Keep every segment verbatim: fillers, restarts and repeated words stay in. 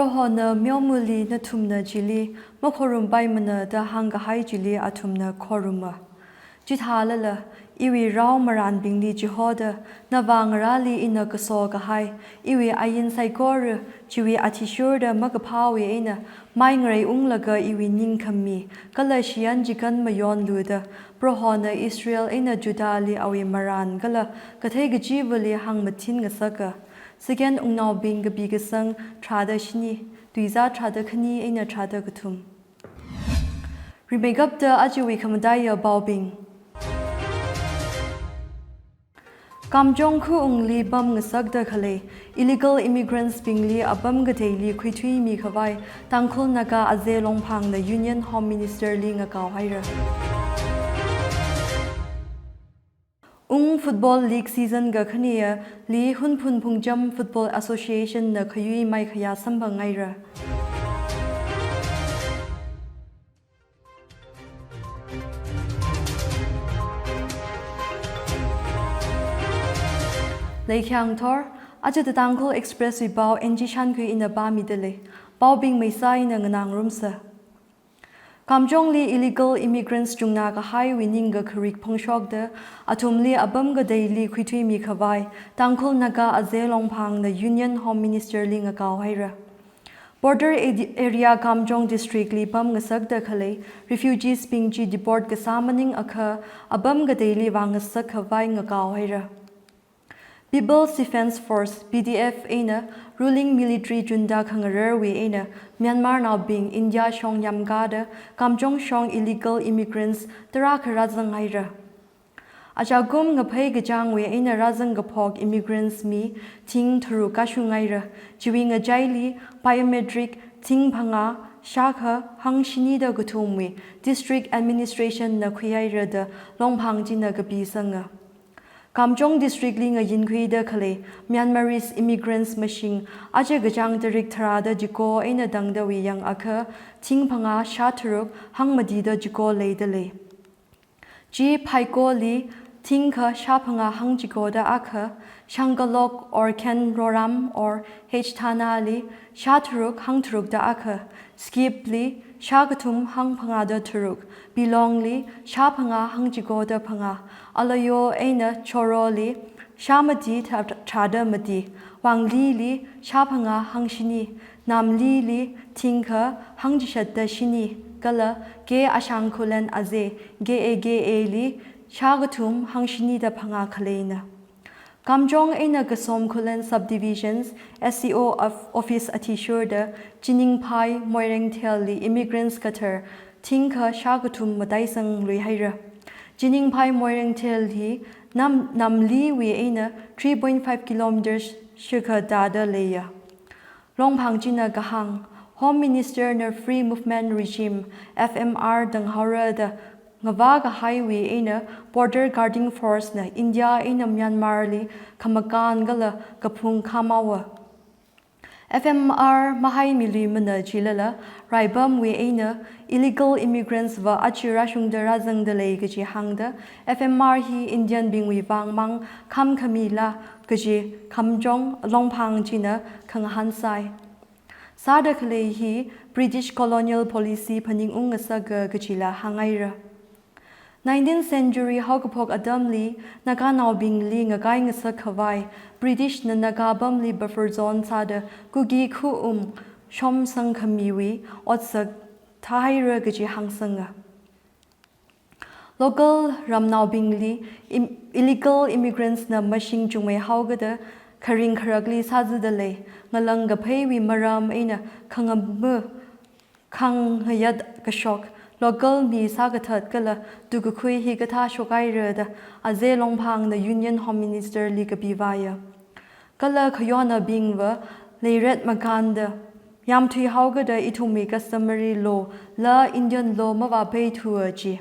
Prohona meomali nathumna chili makhorumpaimana da hāngkahai chili athumna khoruma. Chithālala, iwui rao marānbingli chihoda, navā ngarāli ina kaso kahai, iwui ain saikora, chiwui athishurda makaphāwui eina, mai ngareiunglaga iwui ningkhami, kala shiyan chikan mayonluda, Prohona Israel eina Judahli awui marān kala kathei kachivali hāngmathin ngasaka. Second Wungnaobing kapi kasang tharāda shini, tuizā tharāda khani eina tharāda kathum. Rimeikapta ajawui khamataiya paobing. Kamjong khaungli pamngasakda khalei illegal immigrants bingli apam kateili khuithuimi khavai Tangkhul Naga Aze Longphangna Union Home Minister li ngakaohaira. Wung Football League season kakhaneyali Hunphun Phungcham Football Association na khayui maikhayā samphangngaira. Leikhyang thor, aja The Tangkhul Express wui pao N G Shankhui ina pāmidalei. Paobing meisā eina nganāngarumsa. Kamjongli illegal immigrants chungnā kahaiwui ningkakharik phongshokda, athumli apam kateili khuithuimi khavai, Tangkhul Naga Aze Longphangna Union Home Minister li ngakaohaira. Border edi-, area Kamjong District li pamngasakda khalei refugees bing chi deport kasā maningakha apam kateili vāngasak khavai ngakaohaira. People's Defence Force, P D F eina ruling military junta khangararwui eina Myanmarnaobing India shong yamkada Kamjong shong illegal immigrants tarākha rāzanghaira. Achakum ngaphei kachāngwui eina rāzang kaphok immigrants mi thing tharuk kashungaira, chiwui ngachaili biometric thing phangā shākha hangshini da kathumwui district administration na khuihaira da Longphang china kapisanga. Kamjong District li ngayinkhuida khalei Myanmarese immigrants mashing aja kachāng tarik tharāda chiko eina tangdawui yangakha thing phangā shātharuk hangmatida chiko leidalei. Chi Phaikoli thingkha shāphangā hangchikoda akha, Shangalok or Khenroram or H Thanali shātharuk hangtharukda akha, Skipli shākathum hangphangāda tharuk, Pilongli shāphangā hangchikoda phangā, Alayo eina Choroli shāmati tha-, tharāda mati, Wanglili shāphangā hangshini, Namlili thingkha hangchishatda shini, kala K Ashangkhulen Aze, K A K A li shākathum hangshinida phangā khaleina. Kamjong eina Kasomkhulen Subdivisions S C O of-, Office athishurda Chiningphai Moirengthelli immigrants kathar thingkha shākathum mataisangluihaira. Chiningphai Moirengthel hi Nam-, Namliwui eina three point five kilometers shikha tāda leiya. Longphang china kahāng, Home Minister na Free Movement Regime, F M R tanghaora da ngavā kahaiwui eina Border Guarding Force na India eina Myanmar li khamakān kala kaphung khamāva. F M R mahaimiluimana chilala, raipamwui eina illegal immigrants va aja rāshungda rāzangda lei kaji hāngda, F M R hi Indian bingwui vang mang khamkhamila kaji Kamjong Longphang china khangahān sai. Sāda khalei hi British colonial policy phaningung ngasaka kajila hāngngaira. Nineteenth century haokaphok atamli Naganaobingli ngakai ngasak khavai British na Naga apamli buffer zone sāda Kuki khaung shomsang khamiwui otsak thāhaira kaji hāngsanga. Local ramnaobingli im-, illegal immigrants na mashing chungmei haokada kharing kharakli sāzada lei, ngalang kapheiwui maram eina khangama khangayat kashok, local mi sākathat kala tukakhui hikathā shokhaira da Aze Longphang na Union Home Minister li kapivāya. Kala khayonabingva leiret makānda, yamthui haokada ithumwui customary law la Indian law mavāpheithua ji.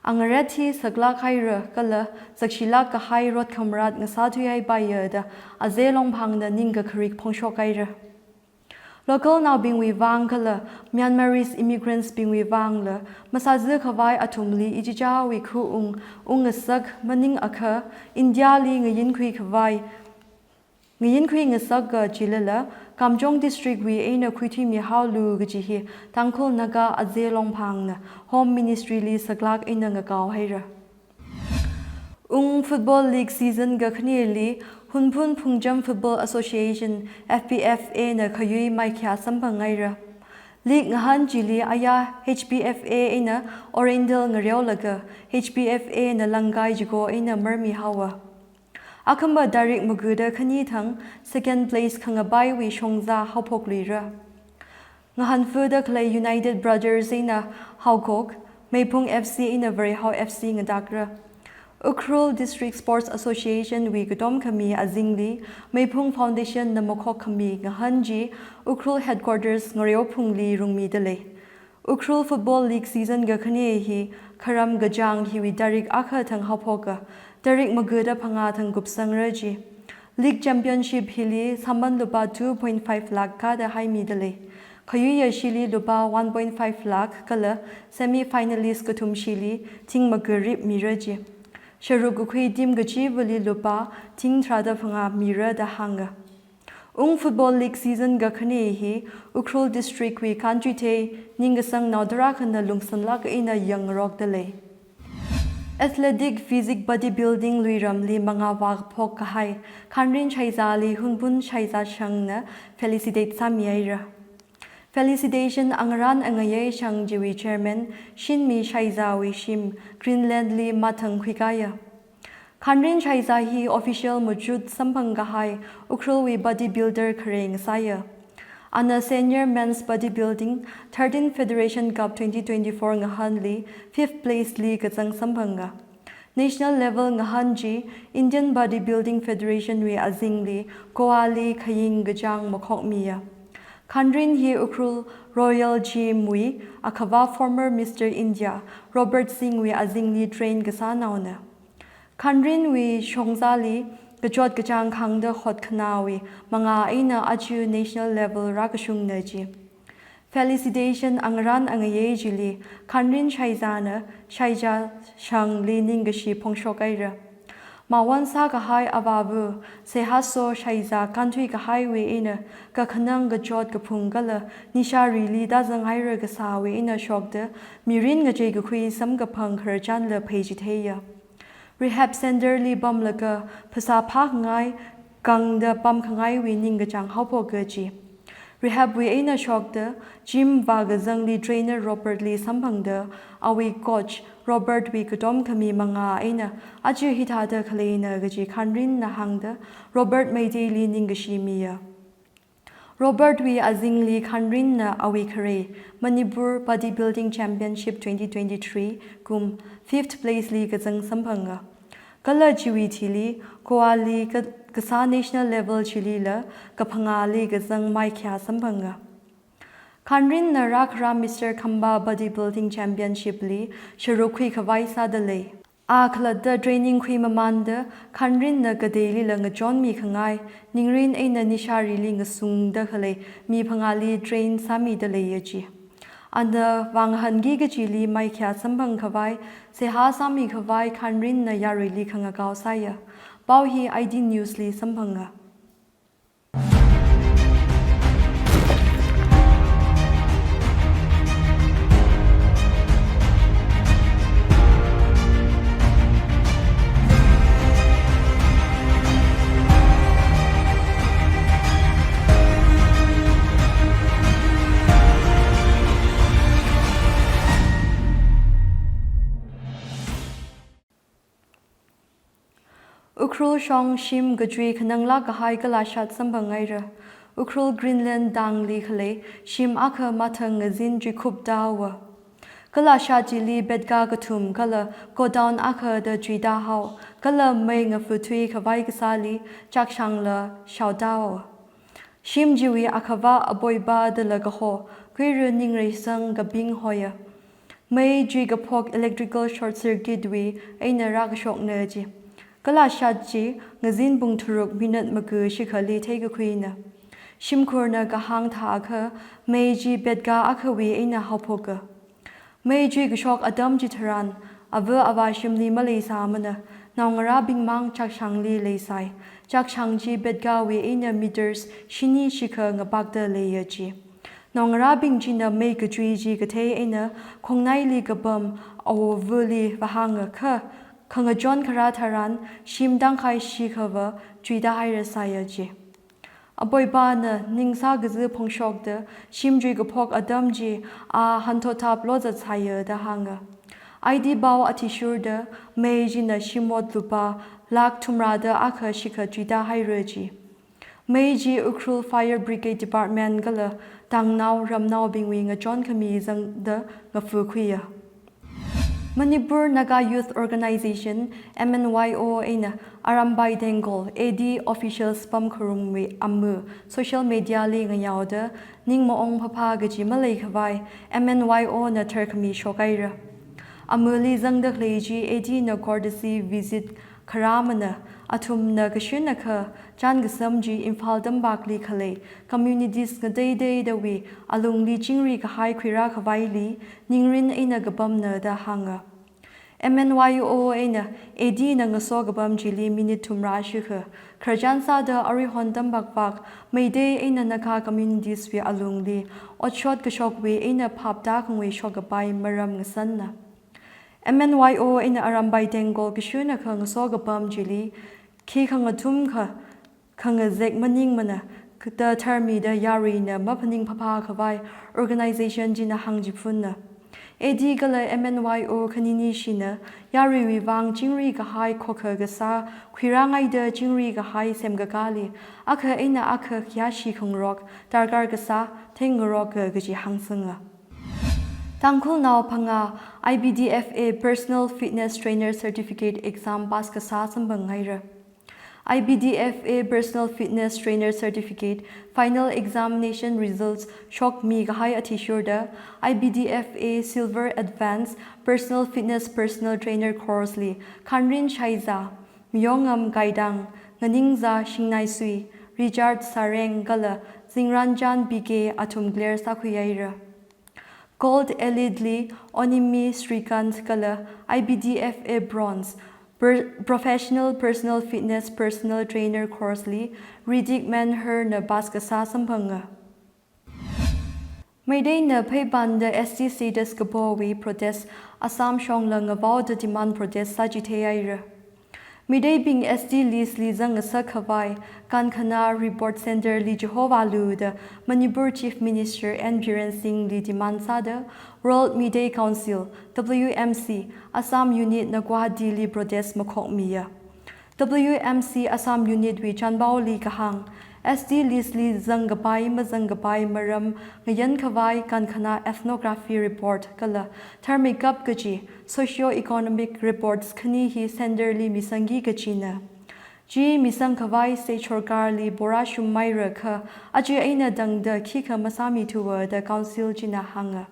Angaret hi saklāk haira kala sakshilāk kahai rot khamarat ngasāthuihaipaiya da Aze Longphang na ningkakharik phongshokhaira. Local naobingwui vang kala Myanmarese immigrants bingwui vangla masāza khavai athumli ichichāwui khaung ungngasak maningakha India li ngayinkhui khavai ngayinkhui ngasaka chilala, Kamjong District wui eina khuithuimihaolu kaji hi Tangkhul Naga Aze Longphangna Home Ministry li saklāk eina ngakao haira. Ung Football League season kakhaneli Hunphun Phungcham Football Association, F P F A na khayui maikhya samphang haira. League ngahān chili aya H P F A eina Oriental ngareolaga, H P F A na Langkai chiko eina marmihaowa. Akhama tarik magada khani thang second place khangapaiwui shongza haophokluira. Ngahānfada khalei United Brothers eina Haokok, Meiphung F C eina Varehao F C ngatakra. Ukhrul District Sports Association wui katom khami azingli Meiphung Foundation na makhok khami ngahān chi Ukhrul Headquarters Ngareophungli rungmidalei. Ukhrul Football League season kakhane hi kharam kachāng hiwui tarik akha thang haophoka, tarik magada phangā thang kupsangra ji. League Championship hili saman lupā two point five lakh kada haimidalei. Khayui ashili lupā one point five lakh kala semi finalist kathum shili thing makarip mira ji. Sharuk kakhui team kachivali lupā thing tharāda phangā mira da hānga. Ung Football League season kakhane hi Ukhrul District wui kānchuithei ningkasang naodarā khana lungsanlāk eina yangrokdalei. Athletic Physique Bodybuilding luiramli mangā vākaphok kahai Khanrin Shaizali Hunphun Shaiza Shangna felicitate sāmihaira. Felicitation angarān angayei shang chiwui chairman Shinmi Shaizawui shim Greenland li mathang khuikaya. Khanrin Shaiza hi official machut samphang kahai Ukhrulwui bodybuilder khare ngasāya. Ana Senior Men's Bodybuilding thirteen Federation Cup twenty twenty-four ngahānli fifth place li kazang samphanga. National level ngahān chi Indian Bodybuilding Federation wui azingli Goa li khaying kachāng makhokmiya. Khanrin hi Ukhrul Royal Gym wui akhava former Mister India Robert Singh wui azingli train kasānaona. Khanrin wui shongzali kachot kachāng khāngda hotkhanāwui mangā eina aja national level rākashungna ji. Felicitation angarān angayei chili Khanrin Shaizana Shaiza Shangli ningkashi phongshok haira. Mawon sākahai avāva Seihaso Shaiza kānthui kahaiwui eina kakhanang kachot kaphung kala nisharili tāzang haira kasāwui eina shokda mirin ngachei kakhui samkaphang khararchanla pheichitheiya. Rehab center li pamlaga phasā phākhangai, kangda pamkhangaiwui ningkachāng haophoka ji. Rehab wui eina shokda gym vākazangli trainer Robert li samphangda awui coach Robert wui katom khami mangā eina aja hithāda khaleina kaji Khanrinna hāngda Robert Meiteili ningkashi miya. Robert wui azingli Khanrinna awui khare Manipur Bodybuilding Championship twenty twenty-three kum fifth place li kazang samphanga. Kala chiwui thili Goa li ka-, kasā national level chilila kaphangāli kazang maikhya samphanga. Khanrinna rākhara Mister Khamba Bodybuilding Championship li sharuk khuikhavai sādalei. A khalatta training khuimamanda Khanrinna kateilila ngachonmi khangai, ningrin eina nisharili ngasungda khalei mi phangāli train sāmidaleiya ji. Ana vāngahānki kachili maikhya samphang khavai, seihā sāmi khavai Khanrinna yaruili khangakao sāya. Pao hi I D News li samphanga. Ukhrul shong shim kachui khananglāk kahai kalashat samphang haira. Ukhrul Greenland tangli khalei shim akha mathang ngazin chuikhupta haowa. Kalashat chili betga kathum kala godown akhada chuita hao, kala mei ngafuthui khavai kasāli chakshangla shaota haowa. Shim chiwui akhava Aboiba dala kaho, Kuira Ningreisang Gabing hoya. Mei chuikaphok electrical short circuit wui eina rākashokna ji. Kalashat chi ngazin pung tharuk minute maga shikhali theikakhuina. Shimkhurna kahāng thākha mei chi betga akhawui eina haophoka. Mei chuikashok atam chitharan ava avā shimli maleisāmana, Naongarābingmang chakshangli leisai. Chakshang chi Betgawui eina meters shini shikha ngapakta leiya ji. Naongarābing china mei kachui chi kathei eina khongnaili kapam awovali vāhānga kha, khangachon kharā tharan shim tangkhai shikhava chuida hairasaiya ji. Aboipana ning sākazi phongshokda shim chuikaphok atam chi a hanthotap lozatsaiya da hānga. Aiti pao athishurda mei china shim ot lupā lakh thumrāda akha shikha chuida haira ji. Mei chi Ukhrul Fire Brigade Department kala tangnao ramnaobingwui ngachon khami zangda ngafukhuiya. Manipur Naga Youth Organization, M N Y O, eina Arambai Tengkol, A D officials pamkharumwui amu social media li ngayaoda ning maong phaphā kaji maleikhavai M N Y O na tharkhami shokhaira. Amuli zangda khalei chi A D na courtesy visit kharāmana, athumna kashunakha chānkasam chi Imphal tampakli khalei communities ngateiteidawui alungli chingri kahai khuirākhavaili ningrin eina kapamna da hānga. M N Y O eina A D na ngaso kapam chili minute thumrā shikha khararchan sāda aruihon tampak vak Meitei eina Naga communities wui alungli otshot kashokwui eina phap tākhangwui shokkapai maram ngasanna. M N Y O eina Arambai Tengkol kashunakha ngaso kapam chili khi khangathum kha khangazek maningmana da tharmida yaruina maphaning phaphā khavai organization china hāngchiphunna. A D kala M N Y O khaninishina yaruiwui vang chingri kahai khokha kasā khuirāngaida chingri kahai semkakāli akha eina akha khayāshi khangarok darkar kasā theingarok ka kaji hāngsanga. Tangkhulnao phangā I B D F A Personal Fitness Trainer Certificate Exam pass kasā samphanghaira. I B D F A Personal Fitness Trainer Certificate final examination results shokmi kahai athishurda I B D F A Silver Advanced Personal Fitness Personal Trainer Course li Khanrin Shaiza, Myongam Gaidang, Nganingza Shingnaisui, Richard Sareng kala Zingranjan P K athum clear sākhuihaira. Gold Elite li Onimi Srikanth kala I B D F A Bronze per-, Professional Personal Fitness Personal Trainer Course li Ritik Menhar na pass kasā samphanga. Meiteina pheipanda S T status kapowui protest Assam shongla ngavaoda demand protest sāchitheihaira. Meiteibing S T list li zangngasak khavai Kankhana Report Center li chihovālu da Manipur Chief Minister N Biren Singh li demand sāda World Meitei Council, W M C, Assam Unit na Guwahati li protest makhokmiya. W M C Assam Unit wui chanpaoli kahāng, S T list li zangkapai mazangkapai maram ngayan khavai Kankhana Ethnography Report kala tharmeikap kaji socio-economic reports khani hi center li misangki kajina. Chi misang khavai state sorkarli porāshungmeira kha aja eina tangda khikha masāmithuwa da council china hānga.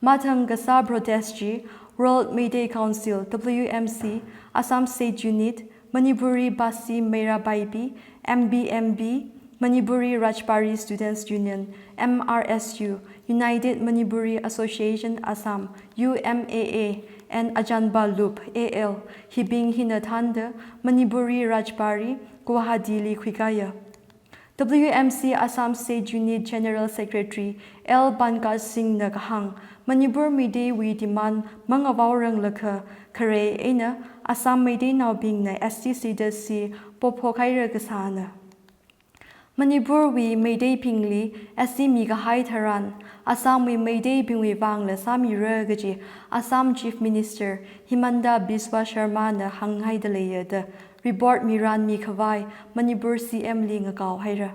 Mathang kasā protest chi World Meitei Council, W M C, Assam State Unit, Manipuri Basi Meira Baibi, M B M B, Manipuri Rajbari Students Union, M R S U, United Manipuri Association Assam, U M A A, and Ajanba Lup, A L, hibing hina thānda Manipuri Rajbari, Guwahati li khuikaya. W M C Assam State Unit General Secretary L Pankaj Singh na kahāng, Manipur Meitei wui demand mangavaoranglakha khare eina Assam Meiteinaobingna S T status hi pophokhaira kasāna. Manipur wui Meiteibingli S T mikahai tharan, Assam wui Meiteibingwui vangla sāmira kaji Assam Chief Minister Himanta Biswa Sharma na hānghaida leiya da report miranmi khavai Manipur C M li ngakaohaira.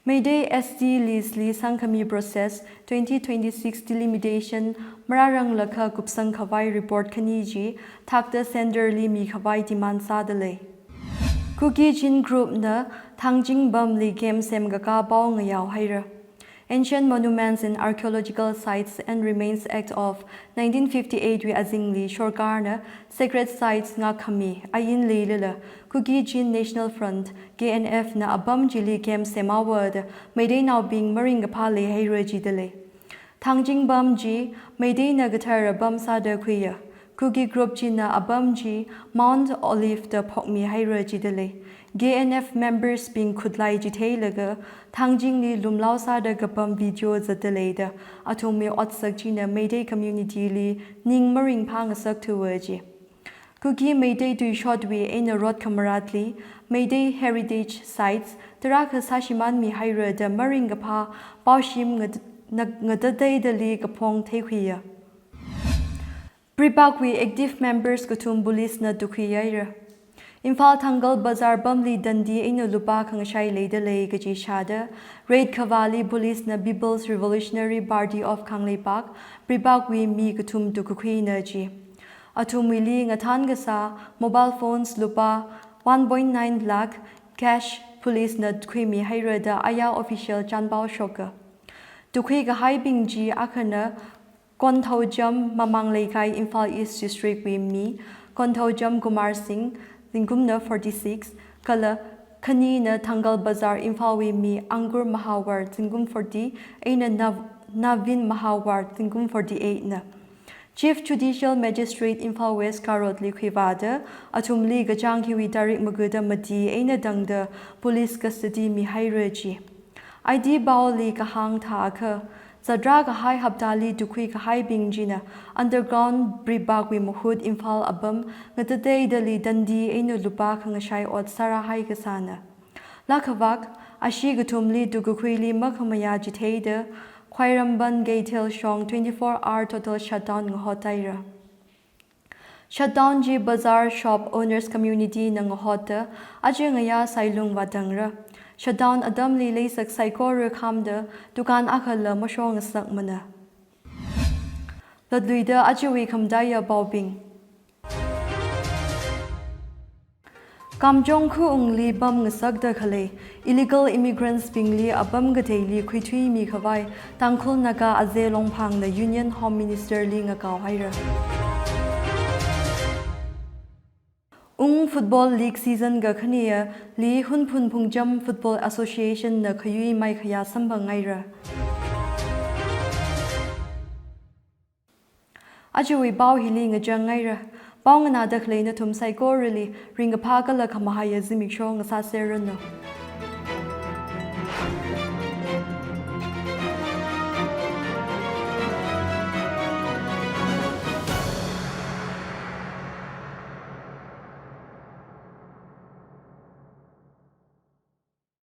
Meitei S T list li sangkhami process twenty twenty-six delimitation marāranglakha kupsang khavai report khani chi thakta center li mikhavai demand sāda lei. Kuki Chin group na Thangjing Pam li game semkakā pao ngayaohaira. Ancient Monuments and Archaeological Sites and Remains Act of nineteen fifty-eight wui azingli sorkarna sacred sites ngākkhami ain leilala Kuki Chin National Front, K N F, na apam chili game semhaowa da Meiteinaobing maringkaphā leihaira jida lei. Thangjing Pam chi Meiteina kathara pam sāda khuiya. Kuki group china apam chi Mount Olive da phokmihaira jidalei. K N F members bing khutlai chitheilaga thangjingli lumlao sāda kapam video zatdalei da athumwui otsak china Meitei community li ning maringphā ngasakthuwa ji. Kuki Meitei tuishotwui eina rot khamaratli Meitei Heritage Sites tarākha sāshimānmihaira da maringkaphā paoshim ngat-, ngat-, ngatateidali kaphong theikhuiya. Brepak wui active members kathum police na tukhuihaira. Imphal Thangal Bazar pamli dandi eina lupā khangashai leidalei kaji shāda, raid khavāli police na People's Revolutionary Party of Kangleipak, Brepak wui mi kathum tukakhuina ji. Athumwuili ngathan kasā mobile phones lupā one point nine lakh cash police na khuimihaira da aya official chānpao shoka. Tukhui kahaibing chi akhana Konthoujam Mamang Leikai, Imphal East District wui mi Konthoujam Kumar Singh, zingkumna forty-six, kala khanina Thangal Bazar, Imphal wui mi Ankur Mahawar, zingkum forty, eina Nav-, Navin Mahawar, zingkum forty-eight na. Chief Judicial Magistrate Imphal West Karotli khuivāda athumli kachāng hiwui tarik magada mati eina tangda police custody mihaira ji. I T paoli kahāng thākha, zatrā kahai haptali tukhui kahaibing china underground Brepak wui mahut Imphal apam ngatateidali dandi eina lupā khangashai ot sārāhai kasāna. Lakhavak, ashee kathumli tukakhuili makhamayā chitheida Khwairamband Keithel shong twenty-four hour total shutdown ngahothaira. Shutdown chi Bazar Shop Owners Community na ngahotda, aja ngayā sailung vātangra. Shutdown atamli leisak saikora khamda dukan akhala mashongasakmana. Latluida ajawui khamataiya paobing. Kamjong khaungli pamngasakda khalei illegal immigrants bingli apam kateili khuithuimi khavai Tangkhul Naga Aze Longphang na Union Home Minister li ngakaohaira. Ung Football League season kakhaneli Hunphun Phungcham Football Association na khayui maikhayā samphangngaira. Ajawui pao hili ngachangngaira. Pao nganāda khalei nathum saikorali ringkaphā kala khamahaiya zimiksho ngasāserranu.